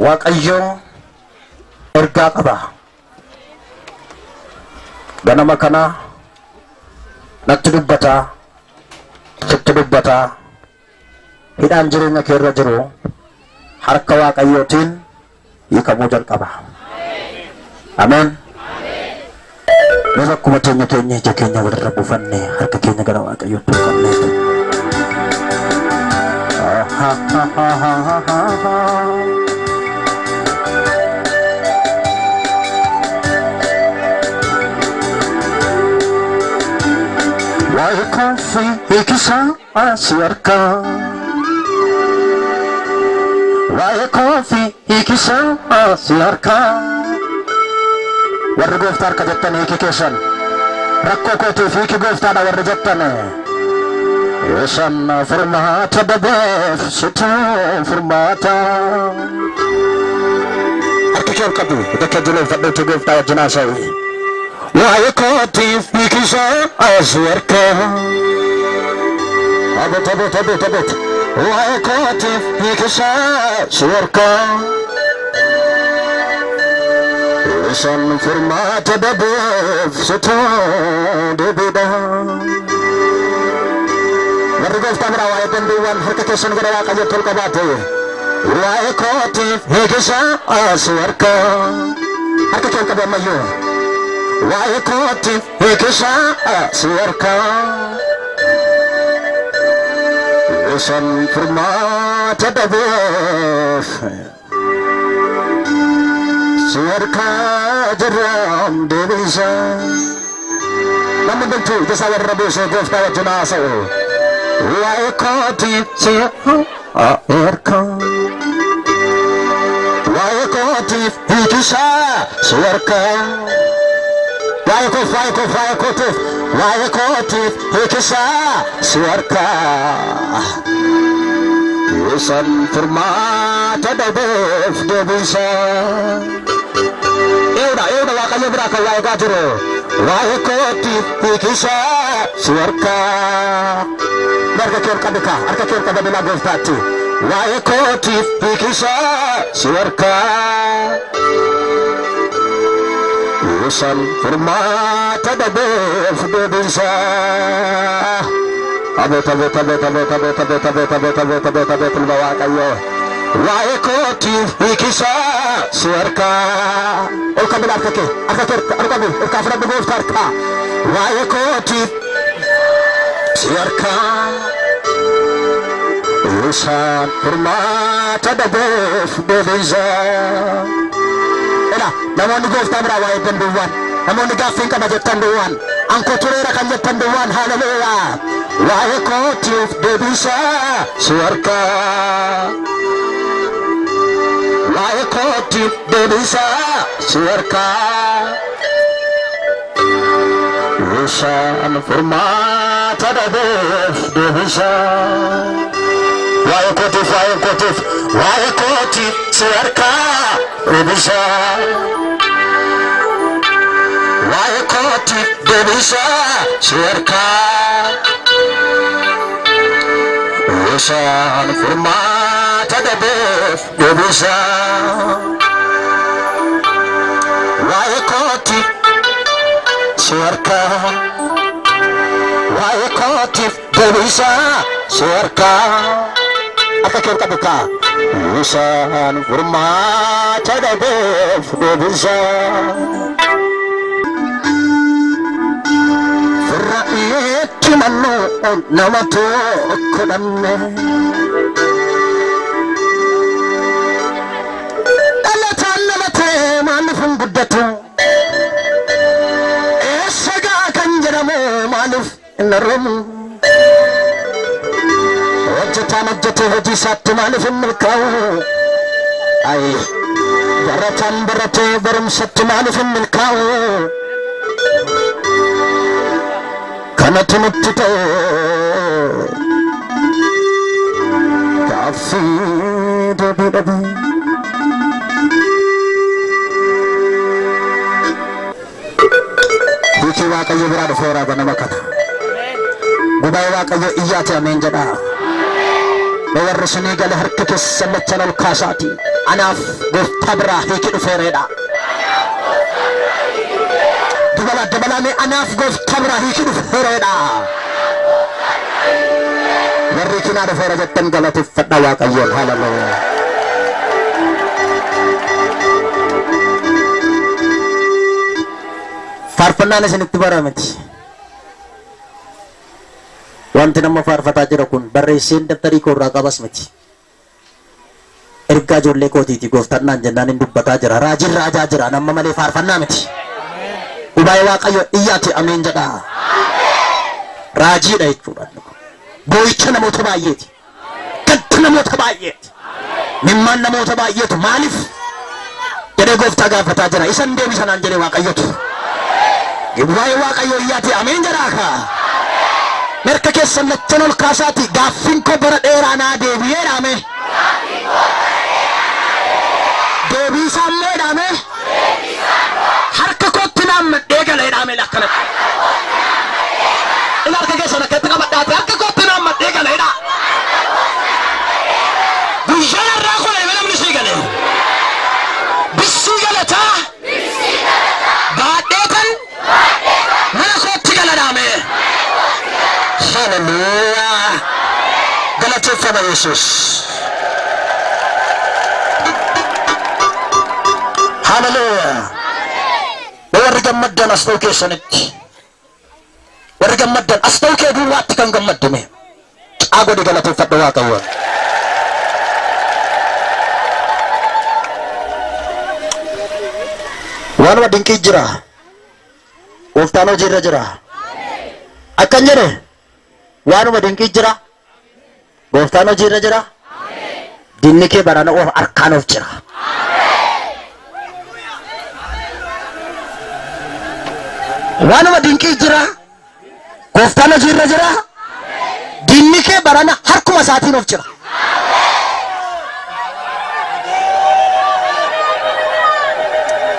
Waaqayyo ergaa qaba. Ganama kana natti dubbataa, sitti dubbataa, hidhaan jireenya kee irra jiru harka Waaqayyootiin hiikamuu jalqaba. Ameen. Nus akkuma teenya keenya ija keenya walirra buufanne harka keenya gara Waaqayyootti ol qabneetu. Waa'ee koofi hiikisaa si harkaa. Waa'ee koofi hiikisaa si harkaa. Warri gooftaa harka jettan hiiki keessan. Rakkoo kootiif hiiki gooftaadha warri jettan. Isaan furmaata dhabeef situ furmaata. Harka kee ol qabi, ija kee jileenfadhuuti gooftaa wajjin haasa'i. Waa'ee kootiif hiikisaa si harkaa. Abeet abeet abeet abeet. Waa'ee kootiif hiikisaa si harkaa. Isaan furmaata dhabeef situ deebiidha. Warri gooftaa biraa waa'ee dandeewwan harka keessan gara Waaqayyootti ol qabaate. Waa'ee kootiif hiikisaa si harkaa. Harka kee ol qabi ammayyuu. Waa'ee kootiif hiikisaa si harkaa. Isaan furmaata dhabeef si harkaa jirraam deebisa. Namni hundumtuu ija isaa warra buusee gooftaa wajjin haasa'u. Waa'ee kootiif si harkaa. Waa'ee kootiif hiikisaa si harkaa. Waa'ee koof waa'ee koof waa'ee kootiif waa'ee kootiif hiikisaa si harkaa. Isaan furmaata dhabeef deebisa. Eewudha eewudha Waaqayyo biraa kan waa eegaa jiru. Waa'ee kootiif hiikisaa si harkaa. Harka kee ol qabi kaa, harka kee ol qabi bilaa gooftaatti. Waa'ee kootiif hiikisaa si harkaa. Isaan furmaata dhabeef deebisa. Abeet abeet abeet abeet abeet abeet abeet abeet abeet abeet abeet ilma Waaqayyoo. Waa'ee kootiif hiikisaa si harkaa. Ol qabi harka kee, harka kee ol qabi, ol kaafadhu gooftaa harkaa. Waa'ee kootiif si harkaa. Isaan furmaata dhabeef deebisa. Ela namoonni gooftaa biraa waa'ee danduuwwan, namoonni gaaffiin qaba jettan duwwaan, ankoo tureera kan jettan duwwaan, haleluuyaa. Waa'ee kootiif deebisaa si harkaa. Waa'ee kootiif deebisaa si harkaa. Isaan furmaata dhabeef deebisaa. Waa'ee kootiif waa'ee kootiif waa'ee kootiif si harkaa deebisaa. Waa'ee kootiif deebisaa si harkaa. Isaan furmaata dhabeef deebisaa. Waa'ee kootiif si harkaa. Waa'ee kootiif deebisaa si harkaa. Harka kee ol qabi kaa. Isaan furmaata dhabeef deebisaa. Firra itti mannu nama tokko dhabne. Dhalataan nama ta'e maaliif hin guddatu? Eessa gaa kan jedhamu maaliif hin argamu? Hojjetaan hojjetee hojii isaatti maaliif hin milkaa'u? Ayi barataan baratee barumsatti maaliif hin milkaa'u? Kanatu nutti ta'e gaaffii deebii dhabe. Hiikii Waaqayyo biraa dhufeera ganama kana. Gubaa'ee Waaqayyo iyyaate ameen jedhaa. Warri isinii gale harka keessan lachan ol kaasaati. Anaaf gooftaa biraa hiiki dhufeereedha. Dabala dabalaame anaaf gooftaa biraa hiiki dhufeereedha. Warri kinaa dhufeera jettan galateeffadha Waaqayyoon. Haleluuyaa. Faarfannaan isinitti bara miti. Wanti nama faarfataa jira kun barreesseen daftarii koo irraa qabas miti. Ergaa ijoollee kootiiti gooftaan naan jennaan hin dubbataa jira. Raajiin raajaa jira nama malee faarfannaa miti. Dhugaa'ee Waaqayyo iyyaati ameen jedha. Raajiidha jechuudha. Boo'icha namoota baay'eeti. Gadda namoota baay'eeti. Mimmaan namoota baay'eetu maaliif jedhee gooftaa gaafataa jira. Isan deebisa naan jedhee Waaqayyotu. Dhugaa'ee Waaqayyo iyyaati ameen jedhaa kaa. Merka keessan lachan ol kaasaati gaaffiin koo bara dheeraa naa deebi'ee dhaame. Deebii isaa immoo dhaame. Harka kootti naan maddee galee dhaame akkanatti. Inni harka keessan akkatti qabadhaate harka kootti naan maddee galee dha. Guyyaan har'aa kun eebe namni sii gale. Bissii galataa. Baadheetan mana kootti gala dhaame. Hallelujah. Galateeffama Yesuus. Hallelujah. Warri gammaddan as ta'u keessanitti. Warri gammaddan as ta'u kee duwwaatti kan gammaddame. Caa godhi galateeffadha Waaqayyoon. Waanuma dinqii jira. Gooftaan hojiirra jira. Akkan jedhe waanuma dinqii jira. Gooftaan hojiirra jira. Dinni kee barana of harkaan of jira. Waanuma dinqii jira. Gooftaan hojiirra jira. Dinni kee barana harkuma isaatiin of jira.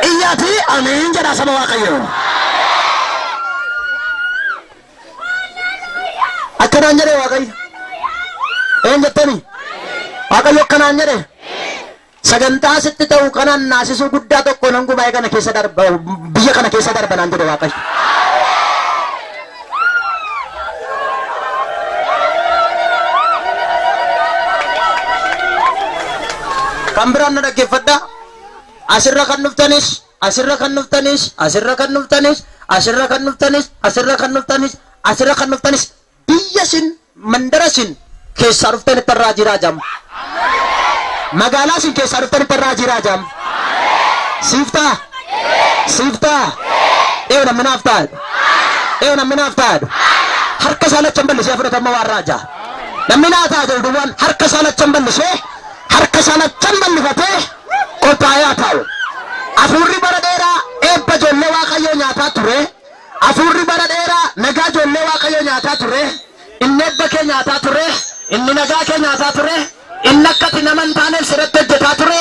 Iyyaati ameen jedha saba Waaqayyoo. Akkanaan jedhe Waaqayyo. Een jettanii? Waaqayyo akkanaan jedhe. Sagantaa sitti ta'u kanaan naasisuu guddaa tokko nan gubaa'ee kana keessa darba biyya kana keessa darba naan jedhe Waaqayyo. Kan biraan na dhaggeeffadhaa. Asirra kan dhuftanis, asirra kan dhuftanis, asirra kan dhuftanis, asirra kan dhuftanis, asirra kan dhuftanis, asirra kan dhuftanis biyya sin mandara sin keessaa dhuftanitti irraa jiraa jam. Magaalaa sin keessaa dhuftanitti irraa jiraa jam. Siif ta'a? Siif ta'a? Eeyo namni naaf ta'a? Eeyo namni naaf ta'a? Harka isaa lachan bal'isee fudhatama waan raajaa. Namni naa ta'a jedhu duwwaan harka isaa lachan bal'isee harka isaa lachan bal'ifatee qophaa'ee taa'u. Afuurri bara dheeraa eebba ijoollee Waaqayyoo nyaataa ture. Afuurri bara dheeraa nagaa ijoollee Waaqayyoo nyaataa ture. Inni eebba kee nyaataa ture. Inni nagaa kee nyaataa ture. Inni akkati nama hin taaneef sirratti hojjetaa ture.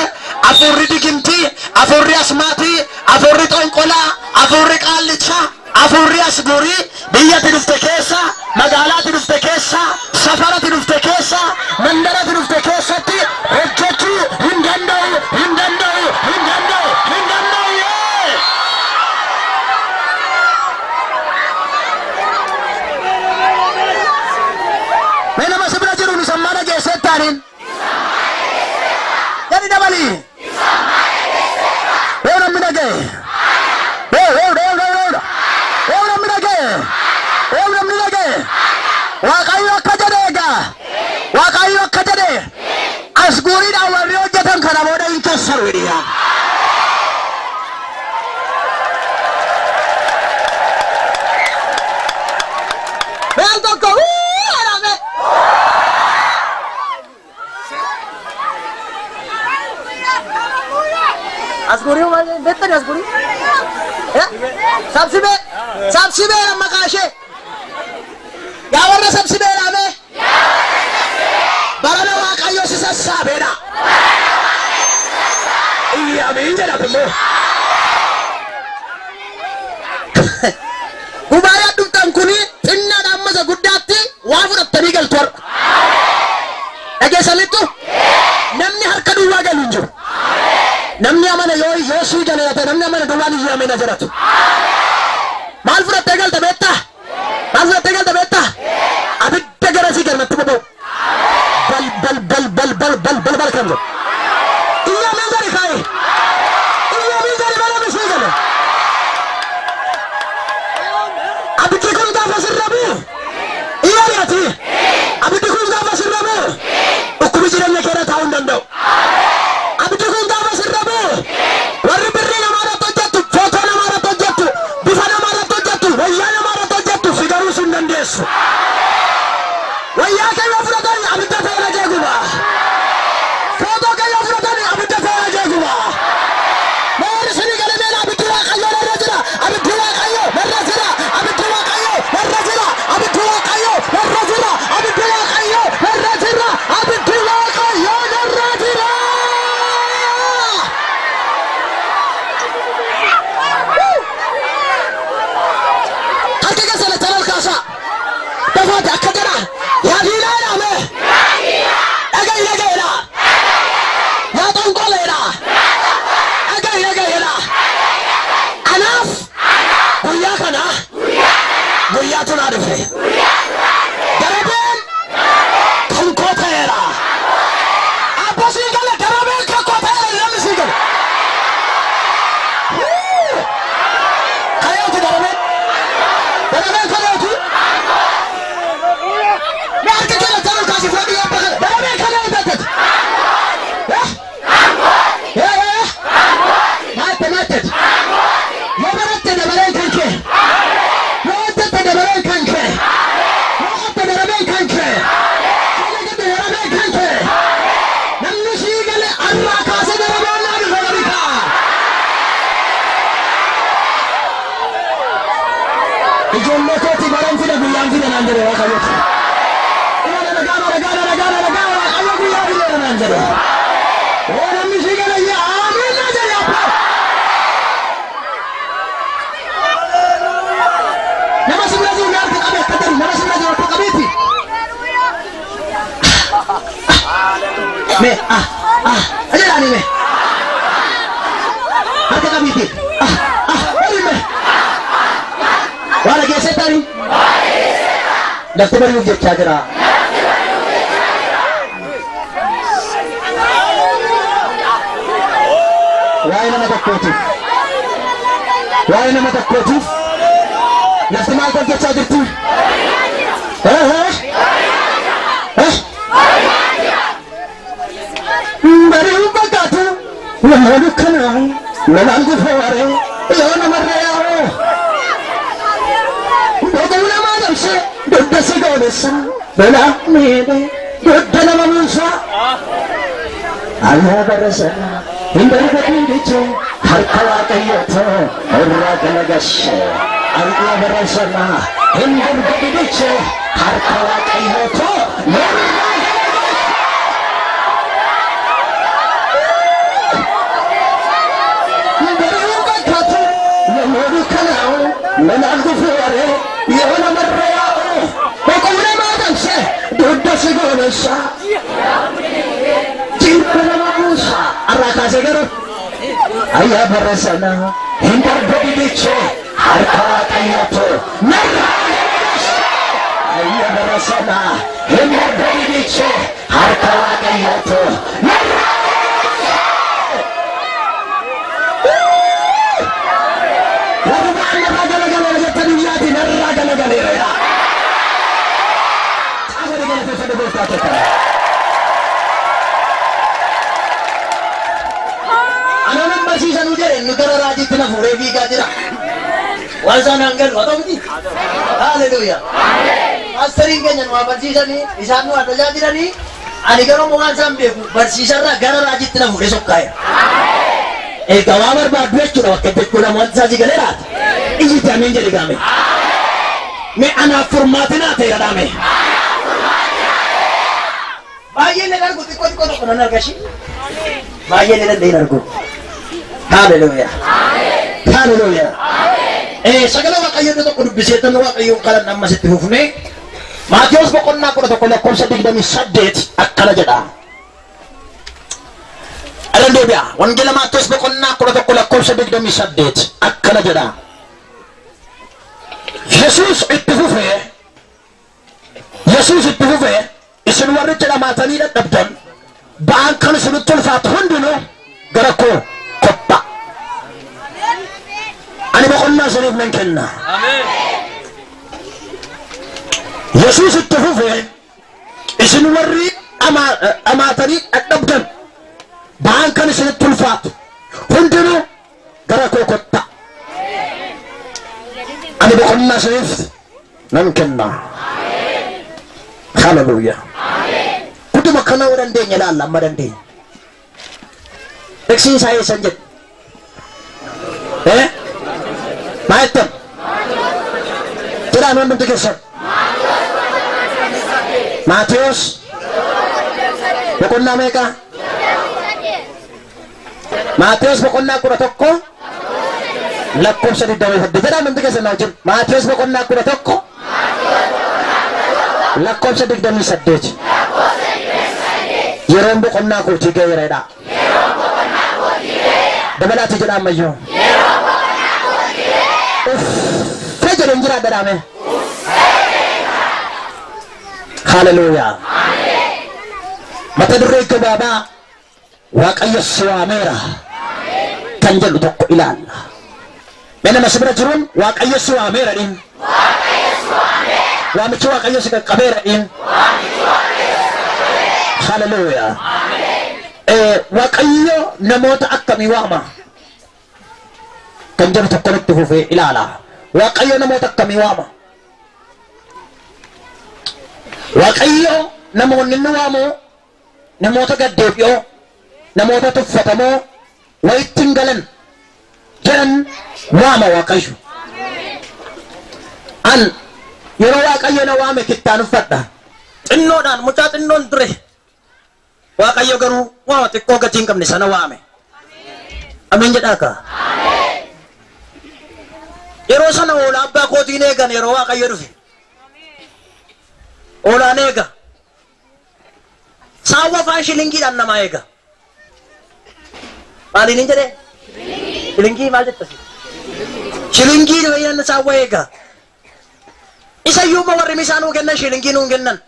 Afuurri digimtii, afuurri asmaatii, afuurri xonqolaa, afuurri qaallichaa, afuurri asguurii biyyatti dhufte keessa, magaalaatti dhufte keessa, safaratti dhufte keessa, mandaratti dhufte keessatti hojjechuu hin danda'u, hin danda'u, hin danda'u, hin danda'u. Mee nama si bira jiru nu sammaana geessee taaniin. Gadi dabali. Ee namni dhaga'e. Ee ee ee ee ee namni dhaga'e. Ee namni dhaga'e. Waaqayyo akka jedhe egaa. Waaqayyo akka jedhe. Asguuriidhaan warri hojjetan kana booda hin kassaru jedha. Mee al tokko jedhame. Asguurii beektani asguurii? Sabsibee sabsibee maqaa ishee. Yaa warra sabsibee dhaame. Barana Waaqayyo si sassaabeedha. Iyya amiin jedhaf immoo. Gubaayyaa dhuftan kuni xinnaadha amma isa guddaatti waa fudhattanii galtu har'a. Dhageessaniittu? Namni harka duwwaa galu hin jiru. Namni amana yoo sii galeete namni amana duwwaan iyyuu amena jedhatu. Maal fudhattee galta beektaa? Maal fudhattee galta beektaa? Abidda gara sii galmatti boba'u. Bal bal bal bal bal bal bal bal kan jedhu. Iyya ameen jedhi kaa'i. Iyya ameen jedhi balame sii gale. Abiddi kun gaafa sirra bu'u. Iyya ari'ati. Abiddi kun gaafa sirra bu'u. Dhukkubni jireenya kee irra taa'uu hin danda'u. Abiddi kun gaafa sirra bu'u. Warri birrii namaa irratti hojjettu, footoo namaa irratti hojjettu, bifa namaa irratti hojjettu, wayyaa namaa irratti hojjettu si garuu sun dandeessu. Wayyaa kee yoo fudhatan abidda fe'ee kee guba. Footoo kee yoo fudhatan abidda fe'ee kee guba. Moorri sinii galee meela abiddi Waaqayyoo narra jira. Abiddi Waaqayyoo narra jira. Abiddi Waaqayyoo narra jira. Abiddi Waaqayyoo narra jira. Abiddi Waaqayyoo narra jira. Abiddi Waaqayyoo narra jira. Harka keessa lachan ol kaasaa. Dafaati akka jedha. Yaa diinaa jedhame. Dhaga'i dhaga'eedha. Yaa xonqoleedha. Dhaga'i dhaga'eedha. Anaaf guyyaa kana guyyaatu naa dhufe. Darabeen kan koo ta'eera. Abbo sii gale darabeen kan koo ta'eera namni sii gale. Kayooti darabeen. Darabeen kayooti. Mee harka kee lachan ol kaasii fudhadhu yoo bakka darabeen kayooti akkati. Maatte maatteti. Yoo baratte dabareen kan kee. Yoo hojjette dabareen kan kee. Yoo qotte darabeen kan kee. Yoo hojjette darabeen kan kee. Namni sii gale arraa kaasee darabeen naa dhufe gadi kaa'a. Ijoollee kooti baran fida guyyaan fida naan jedhe Waaqayyooti. Ilaala dhagaadha dhagaadha dhagaadha dhagaadha Waaqayyo guyyaa fideera naan jedhe. Oo namni sii gale iyya aamiin naa jedhe abbaa. Nama si bira jiru harka qabe akka jedhu nama si bira jiru harka qabeeti. Mee ah ah jedhaani mee harka qabiiti ah ah jedhi mee. Waa dhageessettani? Lafti bari'uuf jechaa jira. Waa'ee nama tokkootiif. Waa'ee nama tokkootiif. Lafti maal hojjechaa jirti? Bari'uun fakkaatu nama dukkanaa lolaan gufee waree yoo namarra yaa'u. Boquu namaa dabsee dugda si goolessa lolaa miidhee dugda nama buusa. Ayyaa barasana hin darbatiin jechuun harka Waaqayyootoo irraa galagashe. Ayyaa barasana hin darbatiin jechuun harka Waaqayyootoo irraa galagashe. Bari'uun fakkaatu nama dukkanaa'u lolaan gufee waree yoo namarra yaa'u. Boquu namaa dabsee dugda si goolessa. Jilba nama buusa. Arraa kaasee garuu ayyaa barasana hin darbatin jechuun harka Waaqayyootoo narraa galagashe. Ayyaa barasana hin darbatin jechuun harka Waaqayyootoo narraa galagashe. Warri ba'an narraa galagaleera jettanii biyyaati narraa galagaleera yaa. Xaafanii galateeffadhu gooftaa tokko. Anaan barsiisanuu jedhe inni gara raajiitti na fuudhee fiigaa jira. Waan isaan hangalu haa ta'u miti. Haleluuyaa. Paastariin keenya nu haa barsiisanii isaan nu haa tajaajilanii ani garuu waan isaan beeku barsiisarraa gara raajiitti na fuudhee sokkaa'eera. Egaa waa barbaaddu jechuudha bakka jechuudha wanti isaa si galee laata. Iyyiti ameen jedhe gaame. Mee anaaf furmaati naa ta'eera dhaame. Baay'een nan argu xiqqoo xiqqoo tokko nan argashi. Baay'een nan danda'in argu. Haleluuyaa. Haleluuyaa. Sagalee Waaqayyoo tokko dubbisee tan Waaqayyoon kadhanna ammas itti fufnee Maatiyos boqonnaa 11 lakkoofsa 28 akkana jedha. Irra deebi'a. Wangeela Maatiyos boqonnaa 11 lakkoofsa 28 akkana jedha. Yesuus itti fufee, Yesuus itti fufee, isin warri jedhamaatanii dadhabdan ba'aan kan isinitti ulfaatu hundinuu gara koo kottaa. Ani boqonnaa isiniif nan kenna. Yesuus itti fufee, isin warri dhamaatanii dadhabdan ba'aan kan isinitti ulfaatu hundinuu gara koo kottaa. Ani boqonnaa isiniif nan kenna. Hallelujah. Kutuma kana yoo dandeenya ilaalla amma dandeenya. Beeksisi isaa eessan jedhu? Maal jettan? Jedhaan hundumti keessan. Maatiyos boqonnaa meeqa? Maatiyos boqonnaa 11 lakkoofsa 28 jedhaan hundumti keessan naa wajjin. Maatiyos boqonnaa 11 lakkoofsa 28. Yeroon boqonnaa kootii ga'eera jedha. Dabalaati jedha ammayyuu. Uffee jedheen jiraadha dhaame. Hallelujah. Mata duree gabaabaa Waaqayyo si waameera kan jedhu tokko ilaalla. Mee nama si bira jiruun Waaqayyo si waameera dhiin. Waamichi Waaqayyo si qaqqabeera dhiin. Hallelujah. Waaqayyo namoota akkamii waama kan jedhu tokko nutti fufee ilaala. Waaqayyo namoota akkamii waama? Waaqayyo namoonni inni waamu namoota gaddeebi'oo, namoota tuffatamoo, wayitti hin galan jedhan waama Waaqayyo. An yeroo Waaqayyo na waame kittaan uffadha. Xinnoodhaan mucaa xinnoon ture. Waaqayyo garuu waama xiqqoo gatii hin qabne sana waame. Ameen jedhaa kaa. Yeroo sana hoolaa abbaa kootiin eegan yeroo Waaqayyo dhufe. Hoolaan eega. Saawwa afaan shilingiidhaan namaa eega. Maaliin hin jedhee? Shilingii maal jetta? Shilingii fayyadamna saawwa eega. Isa iyyuu immoo warri misaa nuu kennan shilingii nuu kennan.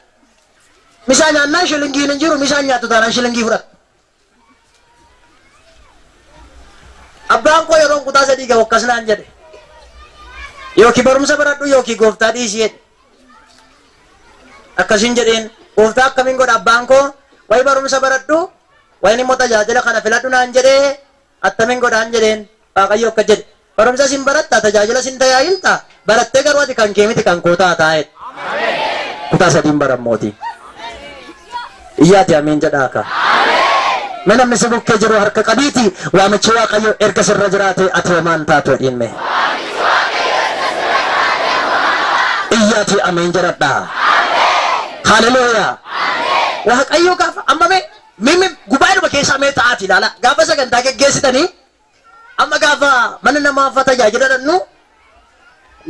Misaa nyaannaan shilingiin hin jiru, misaan nyaattu taanaan shilingii fudhata. Abbaan koo yeroo kutaa 3 gahu akkas naan jedhe. Yookiin barumsa baradhu yookiin gooftaa dhiisii jedhe. Akkasiin jedheen gooftaa akkamiin godha abbaan koo wayi barumsa baradhu wayin immoo tajaajila kana filadhu naan jedhee attamiin godhaan jedheen Waaqayyo akka jedhe barumsa sin baratta tajaajila sin tajaajilta barattee garuu ati kan kee miti kan koo taataa jedhe. Kutaa 3 barammooti. Iyyaati ameen jedhaa ka. Mee namni si bukkee jiru harka qabiiti waamichi Waaqayyo erga sirra jiraate ati homaan taatu jedhiin mee. Iyyaati ameen jedhadhaa. Hallelujah. Waaqayyo gaafa amma mee mimi gubaa'ee keessaa mee ta'aati ilaala. Gaafa sagantaa geggeessitanii amma gaafa mana namaa fa tajaajila dhannu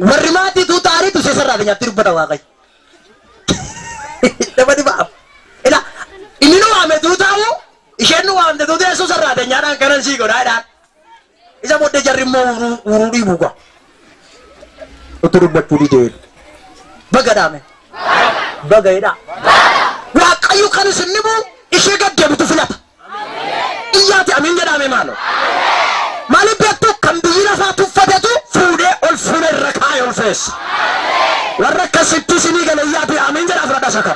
warri maatiitu taariitu sisarraa nyaatti dubbata Waaqayyo. Nama dhibaaf. Ila inni nu waame tuu taa'u isheen nu waamte tuu teessoo sarraa nyaadhaan kanan sii godhaa jedhaan. Isa booddee jarri immoo uruu dhiibu gaa. Utuu dubbachuu didee. Baga dhaame. Baga jedhaa. Waaqayyo kan isin dhibu ishee gaddeebitu filata. Iyyaati amiin jedhame maalo. Maaliif beektu kan biyyi lafaa tuffatetu fuudhee ol fuudhee irra kaayee ol feessa. Warra akkasitti isinii gala iyyaati amiin jedhaa fudhadhaa saka.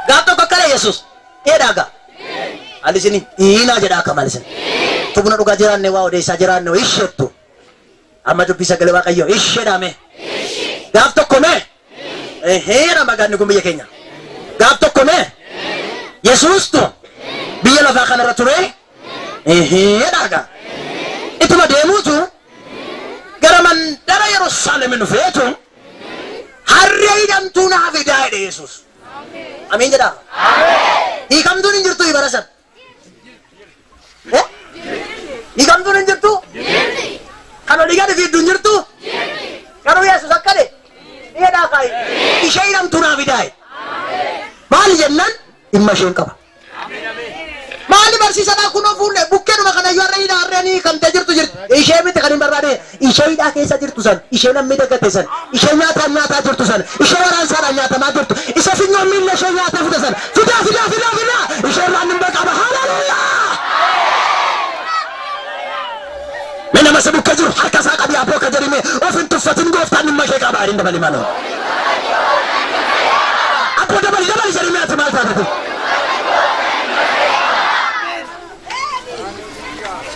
Gaaf tokko akkana Yesuus dheedhaa gaa. Maal isinii dhiinaa jedhaa akka maal isin. Tubuna dhugaa jiraanne waa odeessaa jiraanne isheettu. Amma dubbii sagalee Waaqayyoo ishee dhaame. Gaaf tokko mee heera magaanni kun biyya keenya. Gaaf tokko mee Yesuustu biyya lafaa kanarra ture heera gaa. Ituma deemuutu gara mandara Yerusaalem dhufeetu harree hidhamtuu naa fidaa jedhe Yesuus. Ameen jedhaa. Hiikamtuun hin jirtu bara sana. Hiikamtuun hin jirtu? Kan olii gadi fiiddu hin jirtu? Garuu Yesuus akka jedhe Jedhaa kaayi. Ishee hidhamtu naa fidaaye. Maali jennaan dhimma isheen qaba. Maali barsiisadhaa kunoo fuullee bukkeedhuma kana iyyuu har'a hidhaa harreen kan ta'e jirtu jirti. Ishee miti kan hin barbaade ishee hidhaa keessa jirtu san ishee namni dagate san ishee nyaataan nyaataa jirtu san ishee waraansaadhaan nyaatamaa jirtu ishee finyoon miilla ishee nyaatee fide san fidaa fidaa fidaa fidaa ishee irraan dhimma qaba. Haleluuyaa! Mee nama isa bukkee jiru harka isaa qabii abboo akka jedhime of hin tuffatin gooftaan dhimma ishee qaba jedhin dabali maaloo. Abboo dabali dabali jedhime ati maal taatati?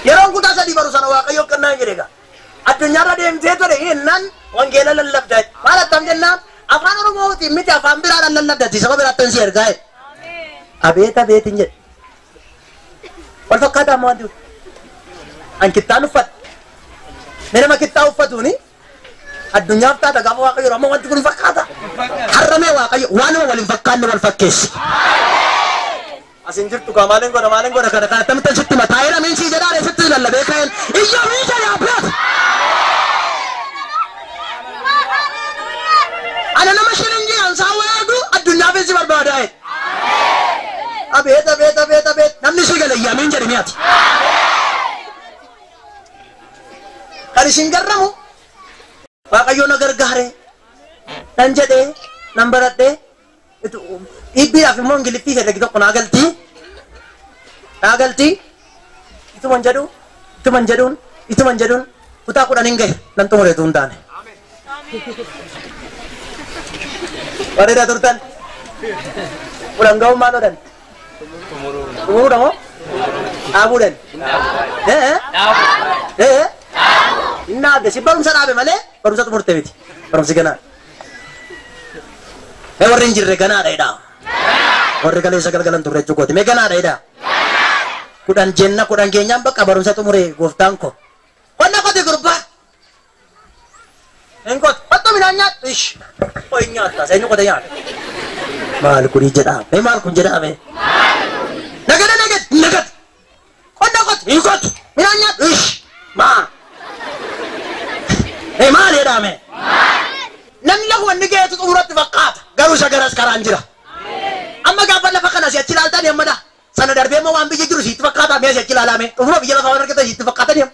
Yeroon kutaa sadii baru sana Waaqayyo kennaa jedhe egaa. Addunyaarra deemtee ture jennaan wangeela lallabda. Maal attam jennaan afaan Oromootiin miti afaan biraadhaan lallabda saba biraatti si ergaa jedhe. Abeet abeet hin jedhe. Wal fakkaataa amma wanti kun. An kittaan uffadha. Mee nama kittaa uffatuuni addunyaaf taata gaafa Waaqayyo amma wanti kun fakkaata. Har'a mee Waaqayyo waanuma wal hin fakkaanne wal fakkeessi. Asin jirtu kaa maalin godha maalin godha kana kana akkamittan sitti hima taa'ee namiin sii jedhaa sitti lallabee ka'een iyya miija yaabbeet. Ana nama shilingii ansaa wayaadu addunyaafis si barbaadaa jedhe. Abeet abeet abeet abeet namni si gala iyya miin jedhi mi'ati. Kan isin garramu Waaqayyo na gargaare nan jedhee nan baradhee dhibbiidhaaf immoo ingiliffii herregi tokko naa galtii naa galtii ituman jedhu ituman jedhuun ituman jedhuun kutaa 10 hin gahe nan xumureetu hin taane. Bareedaa turtan 10 ga'uun maal godhan? Xumuruudha moo? Dhaabuudhan? Hin dhaabde si barumsa dhaabe malee barumsa xumurte miti barumsi ganaa. Mee warri hin jirre ganaadha jedhaa. Warri kaleessa galgalan turre jechuu kooti. Mee ganaadha jedhaa. 10 jenna 10 keenyaan bakka barumsa xumure gooftaan koo. Qonna qoti gurbaa. Hin qoti. Qottu midhaan nyaadhu. Ish. Qoy nyaattas. Eenyu qote nyaata? Maal kuni jedhaa? Mee maal kun jedhaa mee? Nagada nagad nagad. Qonna qoti. Hin qotu. Midhaan nyaadhu. Ish. Maa. Mee maal jedhaa mee? Namni lafuma inni ga'eetu xumuratti fakkaata. Garuu isa garas karaan jira. Amma gaafa lafa kana si'achi ilaaltan yammadha. Sana darbee immoo waan biyya jiru sitti fakkaata mee si'achi ilaalaa mee. Xumura biyya lafaa waan argatan sitti fakkaatan yamma.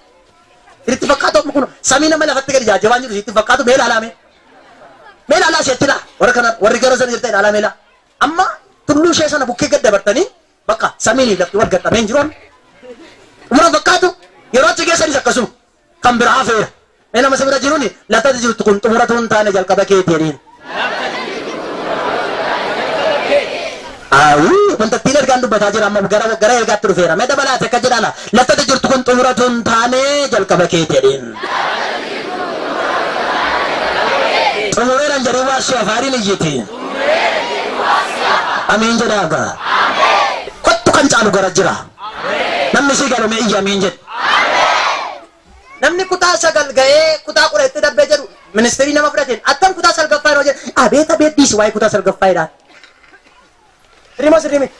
Sitti fakkaatu amma kun samii nama lafatti gadi jaajee waan jiru sitti fakkaatu mee ilaalaa mee. Mee ilaalaa si'achi ilaa. Warra kana warri gara sana jirtan ilaalaa mee ilaa. Amma tulluu ishee sana bukkee gad dabartanii bakka samiin lafti wal gaxxamee hin jiru amma. Xumura fakkaatu yeroo achi geessanis akkasuma kan biraa hafeera. Mee nama si bira jiruun laftati jirtu kun xumuratu hin taane jalqaba keetii jedhiin. Awuu wantattiin ergaan dubbataa jira amma gara gara ergaatti dhufeera. Mee dabalaate akka jedhaala laftati jirtu kun xumuratu hin taane jalqaba keetii jedhiin. Xumureeran jedhee waa si afaariin iyyiti. Amiin jedhaa gaa. Kottu kan caalu gara jira. Namni si galu mee iyya amiin jedhe. Namni kutaa 9 ga'ee kutaa 10 itti darbee jedhu ministeerii nama fudhateen attam kutaa 9ffaa yeroo jedhu abeet abeet dhiisi waa'ee kutaa 9ffaa jedhaan. Sirrii sirrii miti.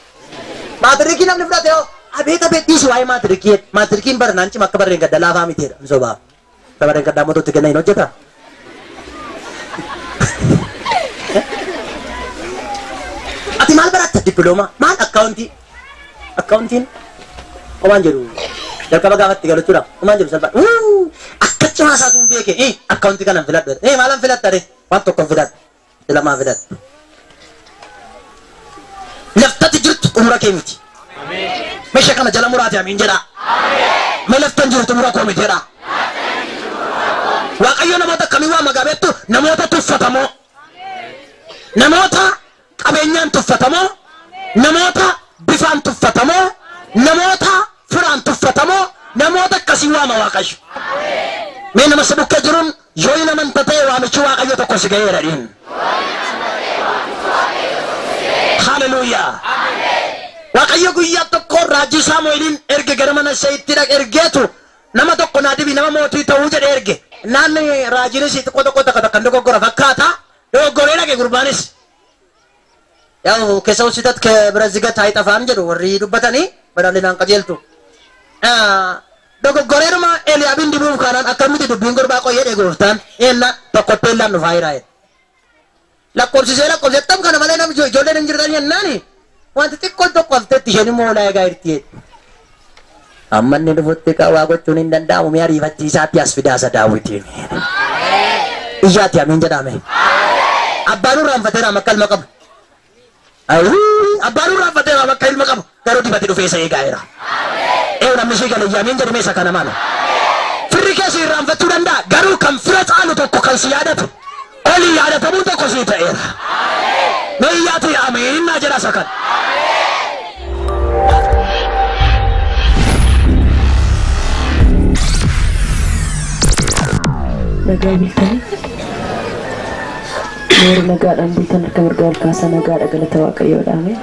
Maatirikii namni fudhate hoo abeet abeet dhiisi waa'ee maatirikii jedhe. Maatirikiin barnaan cima akka barreen gadda laafaa miti jedha misoobaa. Barreen gaddaa moototti kenna hin hojjeta. Ati maal baratta dippiloomaa maal akkaawuntii akkaawuntiin homaan jedhu jalqaba gaafatti galuchuudhaaf homaan jedhu salphaa. Akka cimaa isaatu hin beeke akkaawuntii kanan filadhu maalan filatta re waan tokko hin filadhu lamaa filadhu. Laftati jirtu xumura kee miti. Meeshaa kana jala muraate amiin jedhaa. Mee laftan jiru xumura koo miti jedhaa. Waaqayyo namoota akkamii waama gabeettu namoota tuffatamoo namoota qabeenyaan tuffatamoo namoota bifaan tuffatamoo namoota firaan tuffatamoo namoota akkasii waama Waaqayyo. Mee nama si bukkee jiruun yoo hin amanta ta'e waamichi Waaqayyo tokko si ga'eera dhiin. Haleluuyaa. Waaqayyo guyyaa tokko raajii Saamu'eeliin erge gara mana Isseeyitti dhaqe ergeetu nama tokko naa dibi nama mootii ta'uu jedhe erge. Naanni raajiinis xiqqoo tokko takka takka dogoggora fakkaata. Dogoggoree dhaqe gurbaanis. Yaa'u keessa sitat ከብረት ዝገት አይጠፋም jedhu warri dubbatanii badaallinaan qajeeltu. Dogoggoreeruma Eliyaabin dibuuf kaanaan akkamitti dubbiin gurbaa qoyyee gooftaan eenna tokkotti eellaan dhufaa jira jedhe. Lakkoofsisee lakkoofsettam kana malee namni ijoolleen hin jirtan jennaani wanti xiqqoon tokko hafteetti isheen immoo hoolaa eegaa jirti. Amma inni dhufutti waa gochuun hin danda'amu mi'a ariifachiisaatti as fidaasa daawwitiin. Iyyaatti amiin jedhame. Abbaan irraanfateera akka ilma qabu. Abbaan irraanfateera akka ilma qabu garuu dibate dhufee isa eegaa jira. Ee namni ishee galee amiin jedhame isa kana maala. Firri keessi irraanfachuu danda'a garuu kan fira caalu tokko kan si yaadatu. Oli yaadatamuun tokko sii ta'eera. Mee iyyaatti amiin naa jedha isa kana. Nagaa bultanii yeroo nagaadhaan bultan harka mirgaa ol kaasaa nagaadha galata waaqayyoodhaame.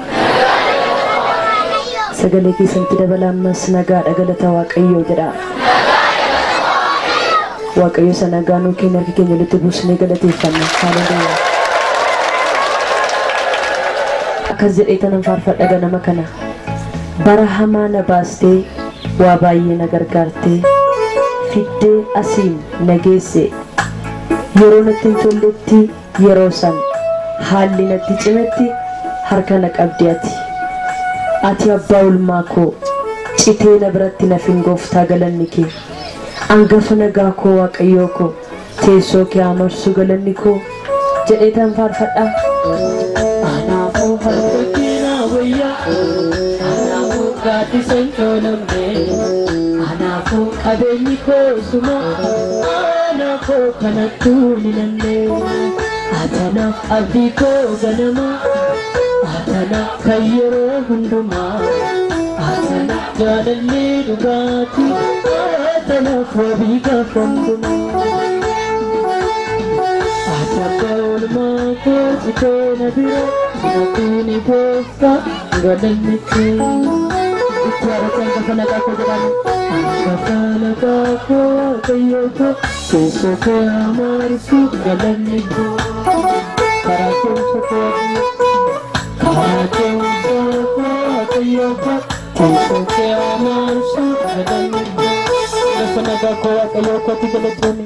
Sagalee keessanitti dabala ammas nagaadha galata waaqayyoo jedha. Waaqayyo isa nagaa nuu kennu harka keenya walitti buusnee galateeffanna. Haleluuyaa. Akkas jedhee tanan faarfadha ganama kana. Bara hamaa na baastee waa baay'ee na gargaartee fiddee asiin na geesse. Yeroo natti hin tolletti yeroo san haalli natti cimetti harka na qabde ati. Ati abbaa ulmaa koo citee na biratti nafin gooftaa galanni kee. Angafa nagaa koo waaqayyoo koo teessoo kee amarsu galanni koo jedhee tan faarfadha. Anaafuu harka keenaa wayyaa, anaafuu gaaddisa hin coolamne, anaafuu qabeenyi koo suma, anaafuu kanattuu ni nanne. Atanaaf abdii koo ganama, atanaaf kan yeroo hundumaa, atanaaf jaalallee dhugaatii, atanaaf wabii gaafa hundumaa. Ati abbaa oolmaa koo citee na bira, nafiini gooftaa galanni kee. Itti yaadatti hangafa nagaa koo jedhame. Hangafa nagaa koo waaqayyoo koo teessoo kee amaarsu galanni kee. Karaa keessa koo karaa keessa koo waaqayyoo koo teessoo kee amaarsu galanni kee. Hangafa nagaa koo waaqayyoo kootti galatoome.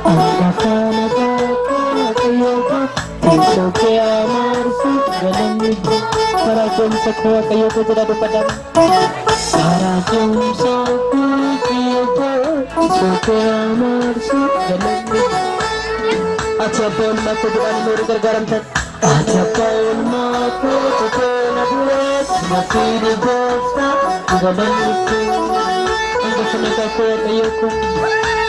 Hangafa nagaa koo waaqayyoo koo teessoo kee amaarsu galanni kee. Karaa keessa koo waaqayyoo koo jedha dubbadhaan. Karaa keessa koo waaqayyoo koo teessoo kee amaarsu galanni kee. Ati abbaa oolmaa koo jedhaan noorii gargaaramtan. Ati abbaa oolmaa koo citee na durees nafiini gooftaa galanni kee. Hangafa nagaa koo waaqayyoo koo.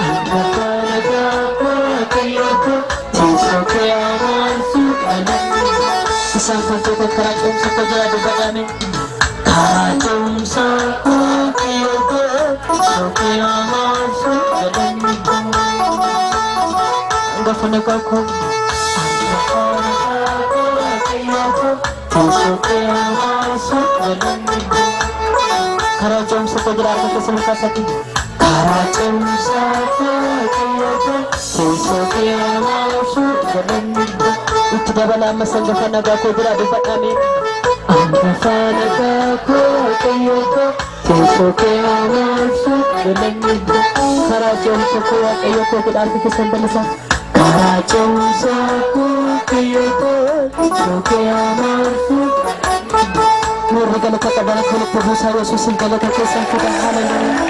Hangafa nagaa koo waaqayyoo koo teessoo kee amaarsu galanni kee. Isaan faltoota karaa ce'umsa koo jala dubbadhaame. Karaa ce'umsa koo waaqayyoo koo teessoo kee amaarsu galanni kee. Hangafa nagaa koo. Hangafa nagaa koo waaqayyoo koo teessoo kee amaarsu galanni kee. Karaa ce'umsa koo jala harka keessa milkaasati. Karaa ce'umsa koo waaqayyoo koo teessoo kee amaarsu galanni kee. Itti dabala ammas hangafa nagaa koo bira dubbadhame. Hangafa nagaa koo waaqayyoo koo teessoo kee amaarsu galanni kee. Karaa ce'umsa koo waaqayyoo koo jedha harka keessan bal'isa. Karaa ce'umsa koo waaqayyoo koo teessoo kee amaarsu. Warri galata qaban akka walitti buusaa Yesuusin galata keessan fida. Haleluuyaa.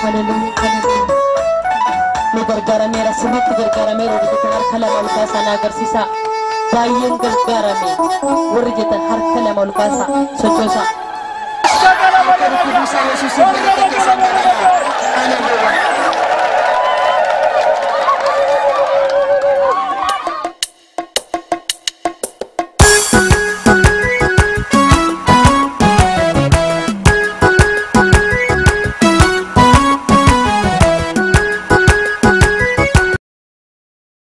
Haleluuyaa. Haleluuyaa. Nu gargaarameera sirriitti gargaarameera warri jettan harka lama ol kaasaa na agarsiisaa. Baay'een gargaarame warri jettan harka lama ol kaasaa sochoosaa. Walitti buusaa Yesuusin galata keessan fida. Haleluuyaa.